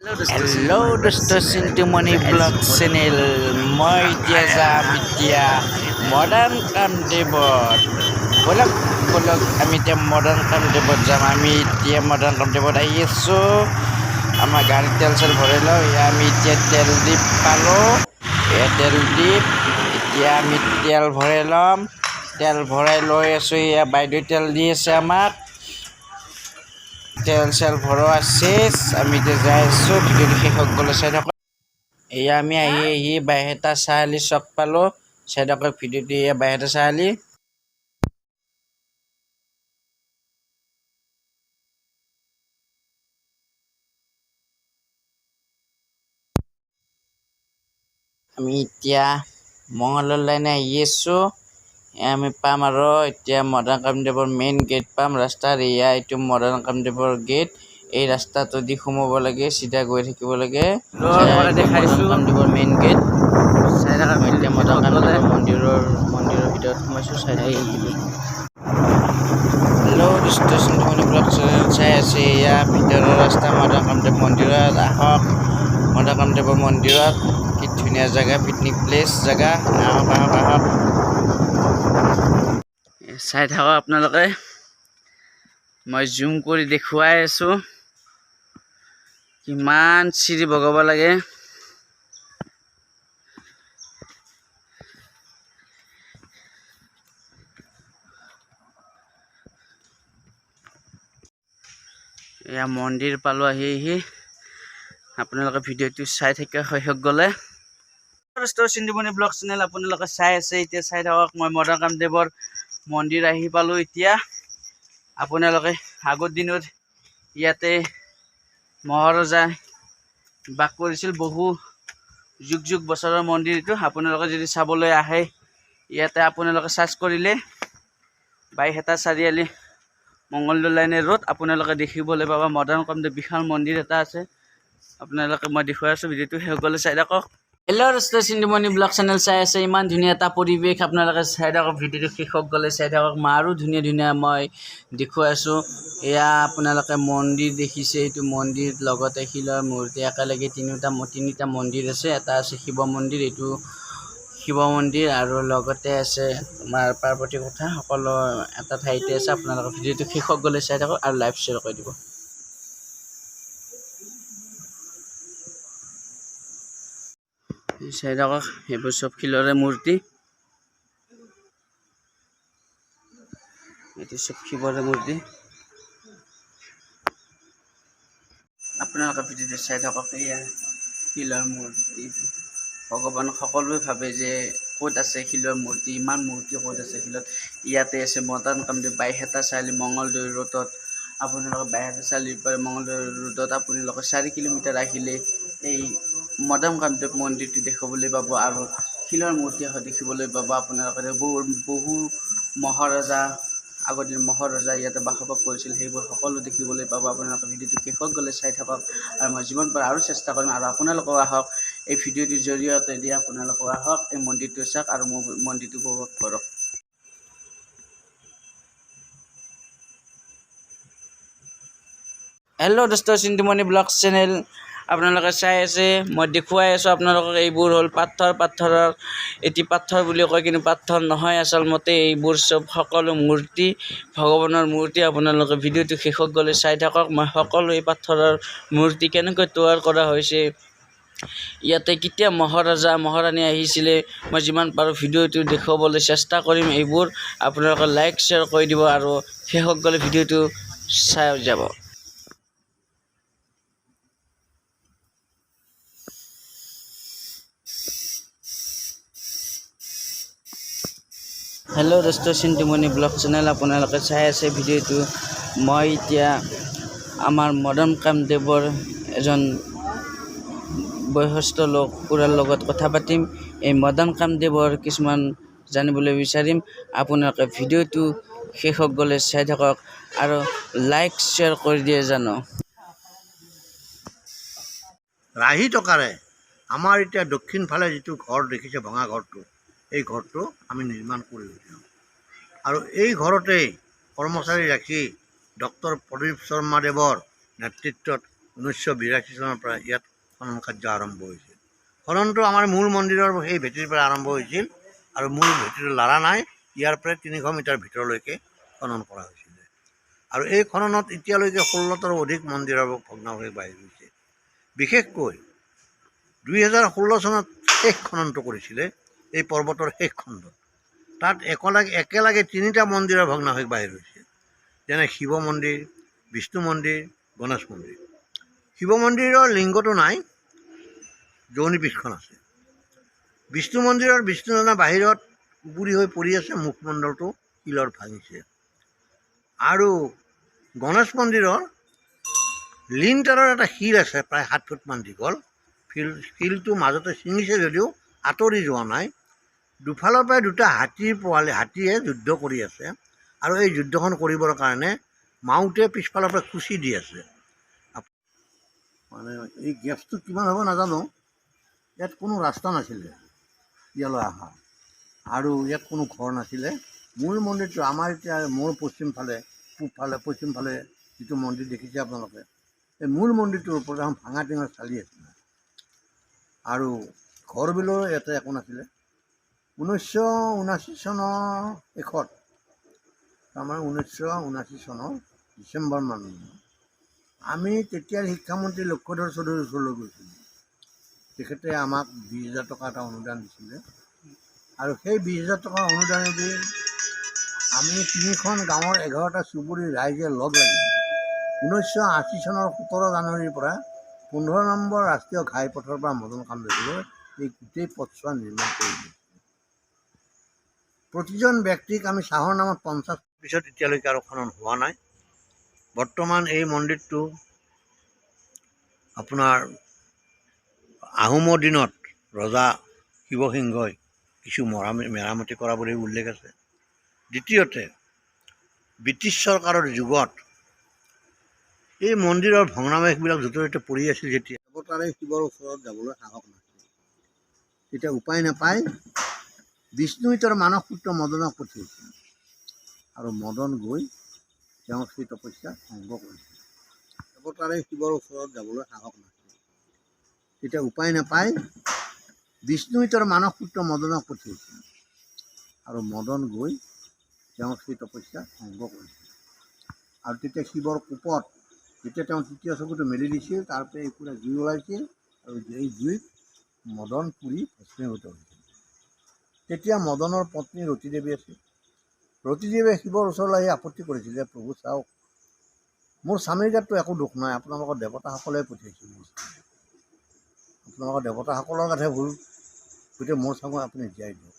Hello' দোস্ত, Chintumoni blog channel. মই এতিয়া যাম এতিয়া মদন কামদেৱত। ব'লক ব'লক, আমি এতিয়া মদন কামদেৱত যাম। আমি এতিয়া মদন কামদেৱত আহি আছোঁ। আমাৰ গাড়ীত তেল চেল ভৰাই লওঁ। এয়া আমি এতিয়া তেল ডিপ পালোঁ। এয়া তেল ডিপ। এতিয়া আমি তেল ভৰাই ল'ম। তেল ভৰাই লৈ আছোঁ। এয়া বাইদেউ তেল দি আছে আমাক। তেল চেল ভৰোৱা শেষ। আমি এতিয়া যাই আছোঁ। ভিডিঅ'টো শেষত গ'লে চাই থাকক। এয়া আমি আহি আহি বাইহাটা চাৰিআলি চক পালোঁ। চাই থাকক ভিডিঅ'টো। এয়া বাইহাটা চাৰিআলি। আমি এতিয়া মঙলৰ লাইনে আহি আছোঁ। আমি পাম আৰু এতিয়া মদন কামদেৱৰ মেইন গেট পাম ৰাস্তাৰ। এয়া এইটো মদন কামদেৱৰ গেট। এই ৰাস্তাটো দি সোমাব লাগে, চিধা গৈ থাকিব লাগে। মদন কামদেৱৰ মেইন গেট। মই এতিয়া মদন কামদেৱৰ মন্দিৰৰ ভিতৰত সোমাইছোঁ। চাই থাকক। হেল্ল' দোস্ত, চিন্তুমণি ব্লগ চেনেল চাই আছে। এয়া ভিতৰৰ ৰাস্তা মদন কামদেৱ মন্দিৰত। আহক মদন কামদেৱৰ মন্দিৰত। কি ধুনীয়া জেগা, পিকনিক প্লেচ জেগা। আহক আহক আহক, চাই থাকক আপোনালোকে। মই জুম কৰি দেখুৱাই আছোঁ কিমান চিৰি বগাব লাগে। এয়া মন্দিৰ পালোঁ আহি আহি। আপোনালোকে ভিডিঅ'টো চাই থাকে শেষত গ'লে। চিন্তুমণি ব্লগ চেনেল আপোনালোকে চাই আছে। এতিয়া চাই থাকক, মই মদন কামদেৱৰ মন্দিৰ আহি পালোঁ। এতিয়া আপোনালোকে আগৰ দিনত ইয়াতে মহাৰজাই বাস কৰিছিল। বহু যুগ যুগ বছৰৰ মন্দিৰ এইটো। আপোনালোকে যদি চাবলৈ আহে ইয়াতে, আপোনালোকে চাৰ্চ কৰিলে বাইহাটা চাৰিআলি মংগলদৈ লাইনৰ ৰোড আপোনালোকে দেখিবলৈ পাব। মদন কামদেৱ বিশাল মন্দিৰ এটা আছে। আপোনালোকে মই দেখুৱাই আছোঁ। ভিডিঅ'টো শেষ গ'লে চাই থাকক। হেল্ল' দোস্ত, চিন্তুমণি ব্লগ চেনেল চাই আছে। ইমান ধুনীয়া এটা পৰিৱেশ, আপোনালোকে চাই থাকক। ভিডিঅ'টো শেষত গ'লে চাই থাকক। মই আৰু ধুনীয়া ধুনীয়া মই দেখুৱাই আছোঁ। এয়া আপোনালোকে মন্দিৰ দেখিছে। এইটো মন্দিৰ লগতে শিলৰ মূৰ্তি একেলগে তিনিটা তিনিটা মন্দিৰ আছে। এটা আছে শিৱ মন্দিৰ, এইটো শিৱ মন্দিৰ আৰু লগতে আছে তোমাৰ পাৰ্বতী কোঠা। সকলো এটা ঠাইতে আছে। আপোনালোকে ভিডিঅ'টো শেষত গ'লে চাই থাকক আৰু লাইক শ্বেয়াৰ কৰি দিব। চাই থাকক, সেইবোৰ চব শিলৰে মূৰ্তি। এইটো চব শিৱৰে মূৰ্তি। আপোনালোকে ভিডিঅ'টো চাই থাকক। এয়া শিলৰ মূৰ্তি। ভগৱান সকলোৱে ভাবে যে ক'ত আছে শিলৰ মূৰ্তি, ইমান মূৰ্তি ক'ত আছে শিলত? ইয়াতে আছে, মদন কামদেৱ বাইহাটা চাৰিআলি মঙলদৈ ৰোডত। আপোনালোকে বাইহাটা চাৰিআলিৰ পৰা মঙলদৈ ৰোডত আপোনালোকে 4 কিলোমিটাৰ আহিলে এই মদন কামদেৱ মন্দিৰটো দেখিবলৈ পাব আৰু শিলৰ মূৰ্তি দেখিবলৈ পাব। আপোনালোকে বহু বহু মহাৰজা, আগৰ দিনত মহাৰজা ইয়াতে বসবাস কৰিছিল, সেইবোৰ সকলো দেখিবলৈ পাব। আপোনালোকে ভিডিঅ'টো শেষত গ'লে চাই থাকক আৰু মই যিমান পাৰোঁ আৰু চেষ্টা কৰিম। আৰু আপোনালোকেও আহক, এই ভিডিঅ'টোৰ জৰিয়তে দি আপোনালোকেও আহক, এই মন্দিৰটো চাওক আৰু মন্দিৰটো উপভোগ কৰক। হেল্ল' দোস্ত, চিন্তুমণি ব্লগ চেনেল আপোনালোকে চাই আছে। মই দেখুৱাই আছোঁ আপোনালোকক। এইবোৰ হ'ল পাথৰ। পাথৰৰ এটি পাথৰ বুলি কয়, কিন্তু পাথৰ নহয় আচলমতে। এইবোৰ চব সকলো মূৰ্তি, ভগৱানৰ মূৰ্তি। আপোনালোকে ভিডিঅ'টো শেষত গ'লে চাই থাকক। মই সকলো এই পাথৰৰ মূৰ্তি কেনেকৈ তৈয়াৰ কৰা হৈছে, ইয়াতে কেতিয়া মহাৰজা মহাৰাণী আহিছিলে, মই যিমান পাৰোঁ ভিডিঅ'টো দেখুৱাবলৈ চেষ্টা কৰিম। এইবোৰ আপোনালোকে লাইক শ্বেয়াৰ কৰি দিব আৰু শেষত গ'লে ভিডিঅ'টো চাই যাব। হেল্ল' দোস্ত, চিন্তুমণি ব্লগ চেনেল আপোনালোকে চাই আছে ভিডিঅ'টো। মই এতিয়া আমাৰ মদন কামদেৱৰ এজন বয়সস্থ লোক খুৰাৰ লগত কথা পাতিম। এই মদন কামদেৱৰ কিছুমান জানিবলৈ বিচাৰিম। আপোনালোকে ভিডিঅ'টো শেষত গ'লে চাই থাকক আৰু লাইক শ্বেয়াৰ কৰি দিয়ে জানো। ৰাহি টকাৰে আমাৰ এতিয়া দক্ষিণ ফালে যিটো ঘৰ দেখিছে, ভঙা ঘৰটো, এই ঘৰটো আমি নিৰ্মাণ কৰি উঠিলোঁ আৰু এই ঘৰতেই কৰ্মচাৰী ৰাখি ডক্টৰ প্ৰদীপ শৰ্মাদেৱৰ নেতৃত্বত 1982 চনৰ পৰা ইয়াত খনন কাৰ্য আৰম্ভ হৈছিল। খননটো আমাৰ মূল মন্দিৰৰ সেই ভেটিৰ পৰা আৰম্ভ হৈছিল আৰু মূল ভেটিটো লাৰা নাই, ইয়াৰ পৰা 300 মিটাৰ ভিতৰলৈকে খনন কৰা হৈছিলে। আৰু এই খননত এতিয়ালৈকে 16টাৰো অধিক মন্দিৰৰ ভগ্নাৱশেষ বাহিৰ হৈছে। বিশেষকৈ 2016 চনত শেষ খননটো কৰিছিলে এই পৰ্বতৰ শেষ খণ্ডত। তাত একেলগে 3টা মন্দিৰৰ ভগ্নাৱশেষ বাহিৰ হৈছে, যেনে শিৱ মন্দিৰ, বিষ্ণু মন্দিৰ, গণেশ মন্দিৰ। শিৱ মন্দিৰৰ লিংগটো নাই, যৌনি পীঠখন আছে। বিষ্ণু মন্দিৰৰ বিষ্ণুজনা বাহিৰত উবুৰি হৈ পৰি আছে, মুখমণ্ডলটো শিলৰ ভাঙিছে। আৰু গণেশ মন্দিৰৰ লিণ্টাৰৰ এটা শিল আছে, প্ৰায় 7 ফুটমান দীঘল। শিলটো মাজতে ছিঙিছে যদিও আঁতৰি যোৱা নাই। দুফালৰ পৰাই দুটা হাতীৰ পোৱালি, হাতীয়ে যুদ্ধ কৰি আছে আৰু এই যুদ্ধখন কৰিবৰ কাৰণে মাউতে পিছফালৰ পৰা খুচি দি আছে। মানে এই গেপটো কিমান হ'ব নাজানো। ইয়াত কোনো ৰাস্তা নাছিলে ইয়ালৈ অহা আৰু ইয়াত কোনো ঘৰ নাছিলে। মূল মন্দিৰটো আমাৰ এতিয়া মোৰ পশ্চিম ফালে, পূব ফালে, পশ্চিম ফালে যিটো মন্দিৰ দেখিছে আপোনালোকে, এই মূল মন্দিৰটোৰ ওপৰত এখন ভাঙা টিঙৰ চালি আছিলে আৰু ঘৰ বিলৰো ইয়াতে একো নাছিলে। 1979 চনৰ শেষত, তাৰমানে 1979 চনৰ ডিচেম্বৰ মান, আমি তেতিয়াৰ শিক্ষামন্ত্ৰী লক্ষ্যধৰ চৌধুৰীৰ ওচৰলৈ গৈছিলোঁ। তেখেতে আমাক 20,000 টকা এটা অনুদান দিছিলে আৰু সেই 20,000 টকা অনুদানেদি আমি 3খন গাঁৱৰ 11টা চুবুৰীৰ ৰাইজে লগ লাগি 1980 চনৰ 17 জানুৱাৰীৰ পৰা 15 নম্বৰ ৰাষ্ট্ৰীয় ঘাইপথৰ পৰা মদন কামদেৱলৈ এই গোটেই পথছোৱা নিৰ্মাণ কৰি দিছোঁ। প্ৰতিজন ব্যক্তিক আমি চাহৰ নামত 50। পিছত এতিয়ালৈকে আৰু খনন হোৱা নাই। বৰ্তমান এই মন্দিৰটো আপোনাৰ আহোমৰ দিনত ৰজা শিৱসিংহই কিছু মেৰামতি কৰা বুলি উল্লেখ আছে। দ্বিতীয়তে, ব্ৰিটিছ চৰকাৰৰ যুগত এই মন্দিৰৰ ভগ্নাৱশেষবিলাক য'তে ত'তে পৰি আছিল। যেতিয়া দেৱতাৰে শিৱৰ ওচৰত যাবলৈ সাহস নাছিল, তেতিয়া উপায় নাপায় বিষ্ণুই তেওঁৰ মানস পুত্ৰ মদনক পঠিয়াইছিল আৰু মদন গৈ তেওঁ সেই তপস্যা ভংগ কৰিছিল। দেৱতাৰে শিৱৰ ওচৰত যাবলৈ সাহস নাছিল, তেতিয়া উপায় নাপায় বিষ্ণুই তেওঁৰ মানস পুত্ৰ মদনক পঠিয়াইছিল আৰু মদন গৈ তেওঁ সেই তপস্যা ভংগ কৰিছিল। আৰু তেতিয়া শিৱৰ কোপত যেতিয়া তেওঁ তৃতীয় চকুটো মেলি দিছিল, তাৰ পৰা এই পূৰা জুই ওলাইছিল আৰু এই জুইত মদন পুৰি ভস্মীভূত হৈছিল। তেতিয়া মদনৰ পত্নী ৰতিদেৱী আছিল। ৰতিদেৱীয়ে শিৱৰ ওচৰলৈ আহি আপত্তি কৰিছিল যে প্ৰভু চাওক, মোৰ স্বামীৰ গাততো একো দোষ নাই, আপোনালোকৰ দেৱতাসকলে পঠিয়াইছিল মোৰ স্বামী, আপোনালোকৰ দেৱতাসকলৰ গাতহে ভুল, গতিকে মোৰ স্বামীক আপুনি জীয়াই দিয়ক।